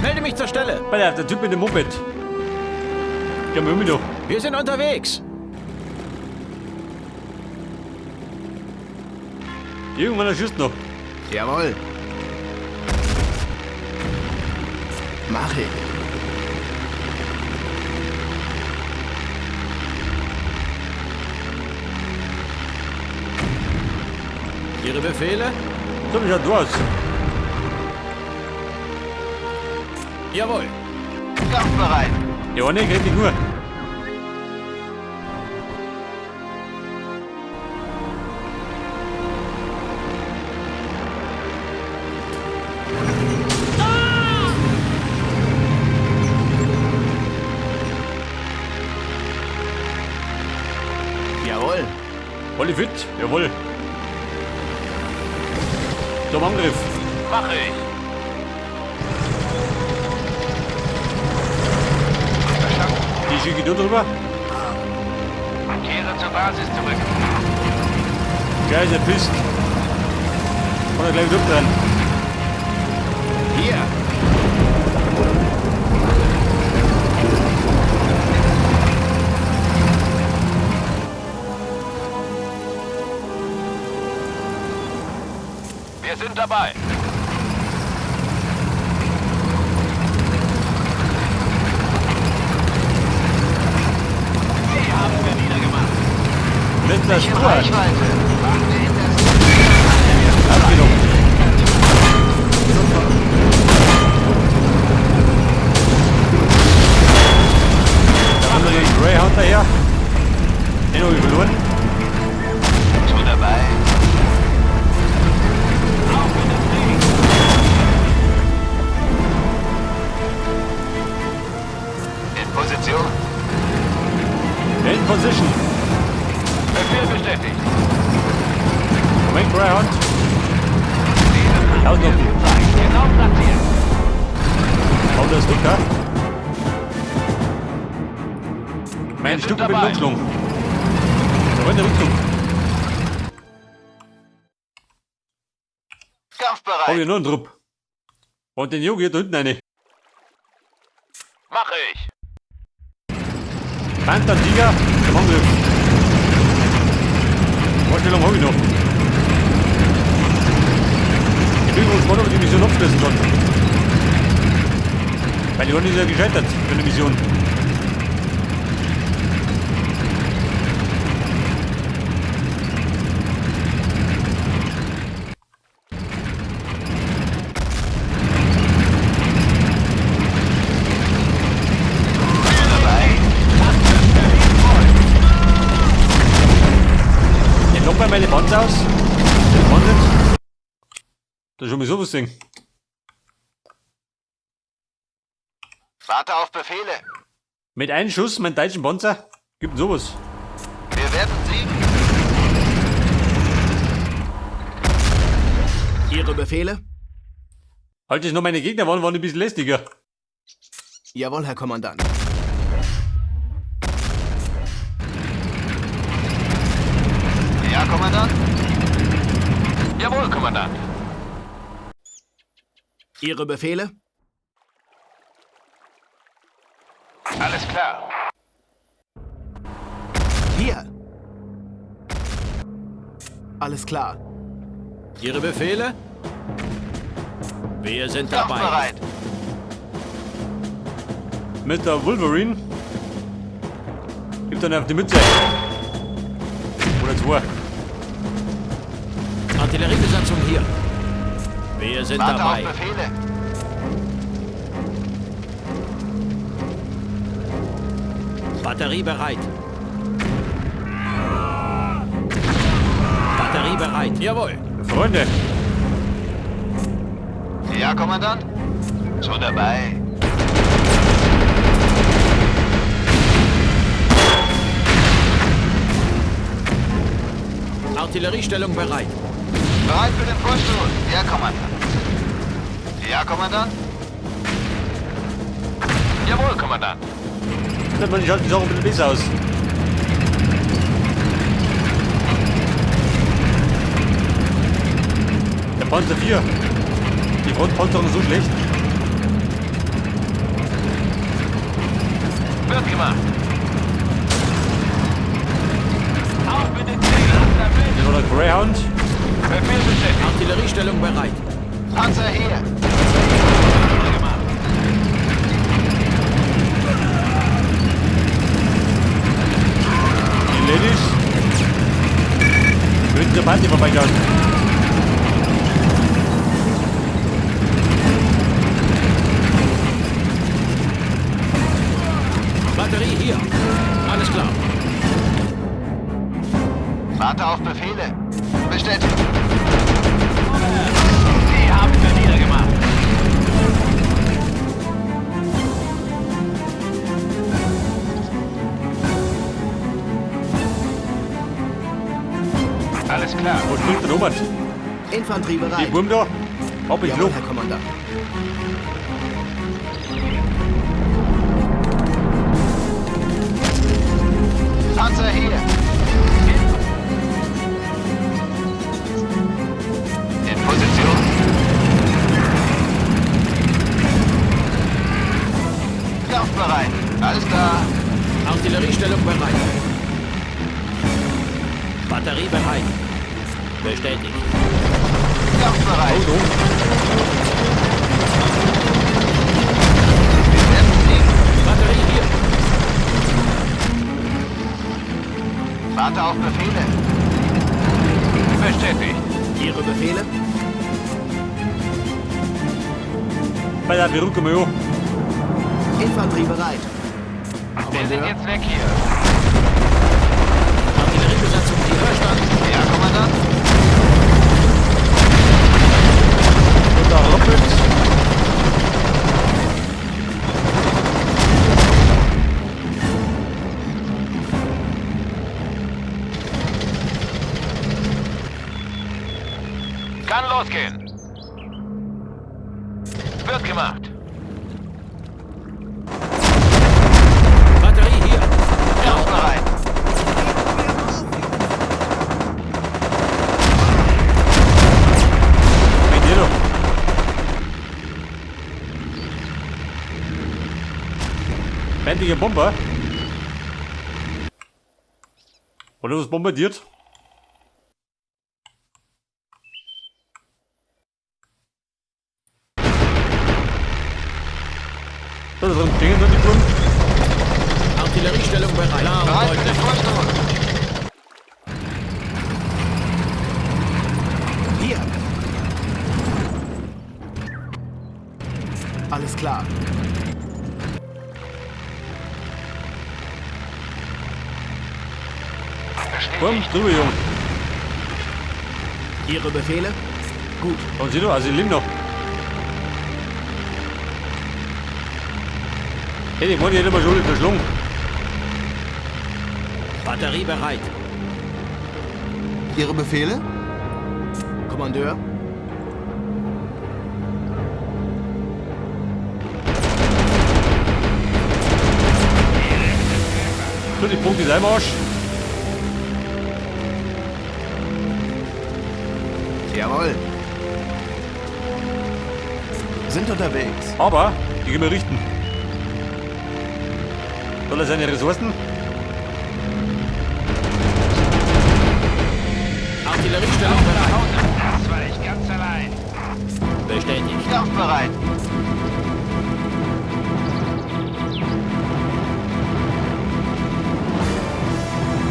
Melde mich zur Stelle. Bei der Typ mit dem Moped. Ja, wir noch. Wir sind unterwegs. Irgendwann erschießt noch. Jawohl. Mach ich. Ihre Befehle? So, wie schaut du aus? Jawohl. Kampfbereit. Ja, ne, krieg ich nur. Jawohl. Voll fit, jawohl. Zum Angriff. Mache ich. Verstanden. Die schicke ich nur drüber. Kehre zur Basis zurück. Geil, der pisst. Und er gleich wieder dran. Hier. Wir sind dabei. Die haben wir niedergemacht. Mr. In Stuart. Reichweite. Abgenommen. Da haben wir den Greyhound daher. Den habe ich verloren. Schon dabei. Auf in den Krieg. In Position. In Position. Befehl bestätigt. Moment, Greyhound. Auslaufen. Genau platziert. Haut das Stück da. Mein sind Stück bin dabei. umgeschlagen. Da war der Rückzug. Kampfbereit. Hab ich noch einen Trupp. Und den Yogi da hinten eine. Mache ich. Panther, Tiger, zum Angriff. Vorstellung habe ich noch. Ich bin gespannt, ob ich die Mission abschließen kann. Weil die Runde ist ja gescheitert für eine Mission. Ich lock mal meine Panzer aus. Den Panzer. Das ist schon mal sowas Ding. Warte auf Befehle. Mit einem Schuss, mein deutschen Panzer, gibt sowas. Wir werden siegen. Ihre Befehle? Halt es noch meine Gegner waren, waren ein bisschen lästiger. Jawohl, Herr Kommandant. Ja, Kommandant? Jawohl, Kommandant. Ihre Befehle? Alles klar. Hier. Alles klar. Ihre Befehle? Wir sind dabei. Kampfbereit. Mr. Wolverine gibt dann auf die Mütze. Oder zwei. Artilleriebesatzung hier. Wir sind Warte dabei. auf Befehle. Batterie bereit. Batterie bereit. Jawohl. Freunde, Ja, Kommandant? Schon dabei. Artilleriestellung bereit. Bereit für den Vorstoß. Ja, Kommandant. Ja, Kommandant? Jawohl, Kommandant. man schaut die Sache ein bisschen besser aus. Der Panzer 4. Die Frontpanzerung ist so schlecht. Wird gemacht. Auf mit den Zielen. Das war der Greyhound. Befehl bestätigt. Artilleriestellung bereit. Panzer hier. Gemacht. Die Ladies. Würden zur Party vorbeischauen. Batterie hier. Alles klar. Warte auf Befehle. Bestätigt. Sie haben wir niedergemacht. Alles klar. Wo springt der Robert? Infanterie Die bereit. Burm da. Ab ins Jawohl, Luft. Herr Kommandant. Panzer hier. In Position. Kampfbereit. Alles klar. Artilleriestellung bereit. Batterie bereit. Bestätigt. Kampfbereit. Oh, Wir werden siegen. Batterie hier. Warte auf Befehle. Bestätigt. Ihre Befehle? Bei der wir rücken mal an. Infanterie bereit. Wir sind Kommandeur? jetzt weg hier. Artilleriebesatzung hier. Verstanden. Ja, Kommandant. Und da rappelt's. Kann losgehen. Wird gemacht. Batterie hier. Kampfbereit. Bei dir doch. Feindliche Bomber. Oder was bombardiert? Da drin stehen dann die Blumen. Artilleriestellung bereit. Klar und Bereit für den deutlich. Vorstoß. Hier. Alles klar. Komm, drüber, Jung. Ihre Befehle? Gut. Und sieh du, also ich lebe noch. Hey, ich meine, ich hätte mal schon verschlungen. Batterie bereit. Ihre Befehle? Kommandeur? So, die Punkte ist im Arsch. Jawohl. Sind unterwegs. Aber die können wir richten. Soll er seine Ressourcen? Artilleriestellung bereit. Das war ich ganz allein. Bestätigt. Kampfbereit.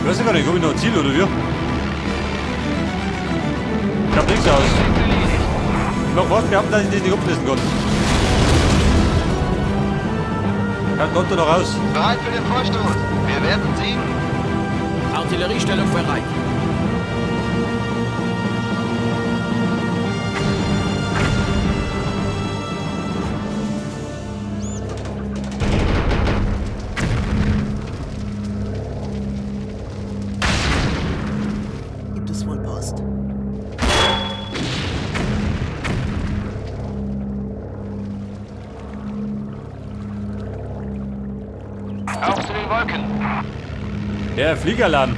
Ich weiß ja gar nicht, ob ich noch ein Ziel oder wie? Ich hab nichts aus. Ich mach was behaupten, dass ich das nicht abschließen kann. Kann Gott da noch raus. Bereit für den Vorstoß. Wir werden siegen. Artilleriestellung bereit. Gibt es wohl Post? Auf zu den Wolken. Ja, Fliegalarm.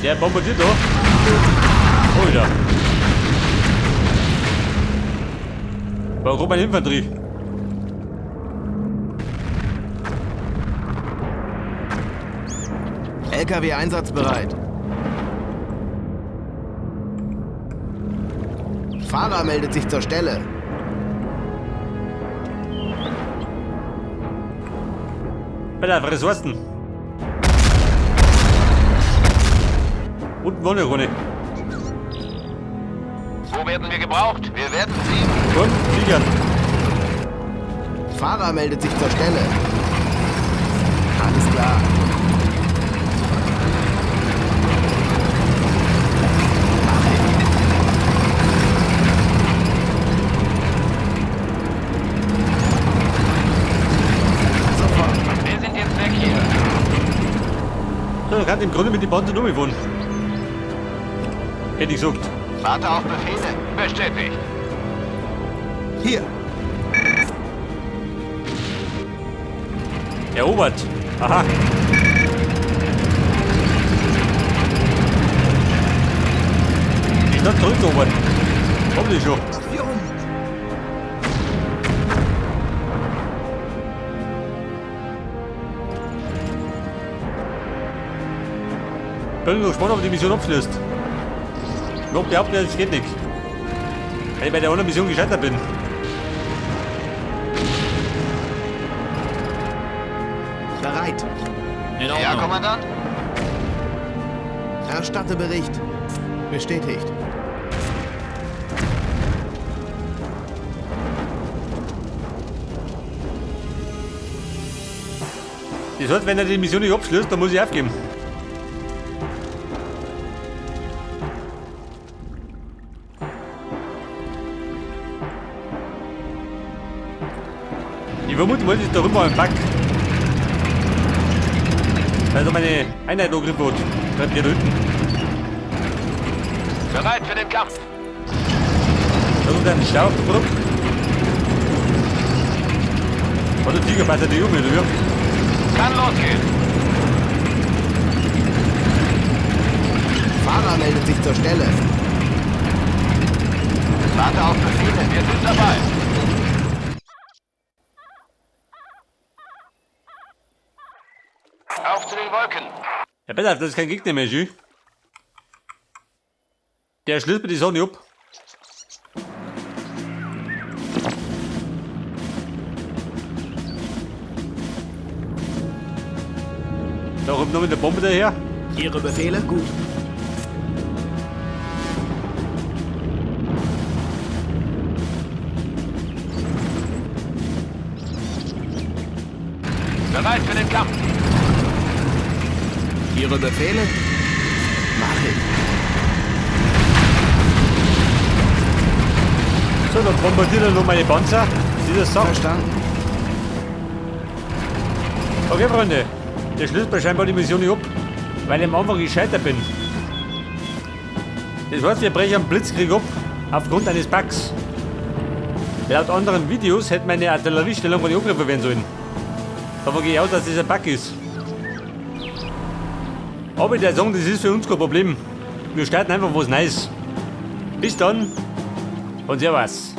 Der bombardiert da. Oh ja. Warum meine Infanterie? LKW einsatzbereit. Fahrer meldet sich zur Stelle. Bei der Ressourcen. Und Wonne. Wo werden wir gebraucht? Wir werden ziehen. Komm, Fliegern. Fahrer meldet sich zur Stelle. Alles klar. Mach ich. Sofort. Wir sind jetzt weg hier. So, dann kann im Grunde mit den Panzern umfahren. Hätte ich gesagt. Warte auf Befehle. Bestätigt. Hier. Erobert. Aha. Die Stadt zurückerobert. Kommt die schon. Bin gespannt, ob die Mission abschließt. Ich hab behauptet, das geht nicht. Weil ich bei der anderen Mission gescheitert bin. Bereit. In Ja, Ordnung. Kommandant? Erstatte Bericht. Bestätigt. Das heißt, wenn er die Mission nicht abschließt, dann muss ich aufgeben. Ich vermute mal, das ist da rüber ein Bug. Weil da meine Einheit angegriffen hat. Bleibt hier da hinten. Bereit für den Kampf. Da kommt ein Stau auf der Brücke. Hat der Tiger passt die Junge, oder wie? Kann losgehen. Fahrer meldet sich zur Stelle. Warte auf Befehle. Wir sind dabei. Auf zu den Wolken. Ja, besser, das ist kein Gegner mehr, Jü. Der schließt mir die Sonne ab. Da kommt noch mit der Bombe daher. Ihre Befehle? Gut. Bereit für den Kampf. Ihre Befehle? Mach ich. So, dann bombardiert er noch meine Panzer. Dieser Sack. Verstanden. Okay, Freunde. Der schließt mir scheinbar die Mission nicht ab, weil ich am Anfang gescheitert bin. Das heißt, wir brechen einen Blitzkrieg ab, aufgrund eines Bugs. Laut anderen Videos hätte meine Artilleriestellung von den angegriffen werden sollen. Davon gehe ich aus, dass das ein Bug ist. Aber ich würde sagen, das ist für uns kein Problem. Wir starten einfach was Neues. Bis dann und Servus.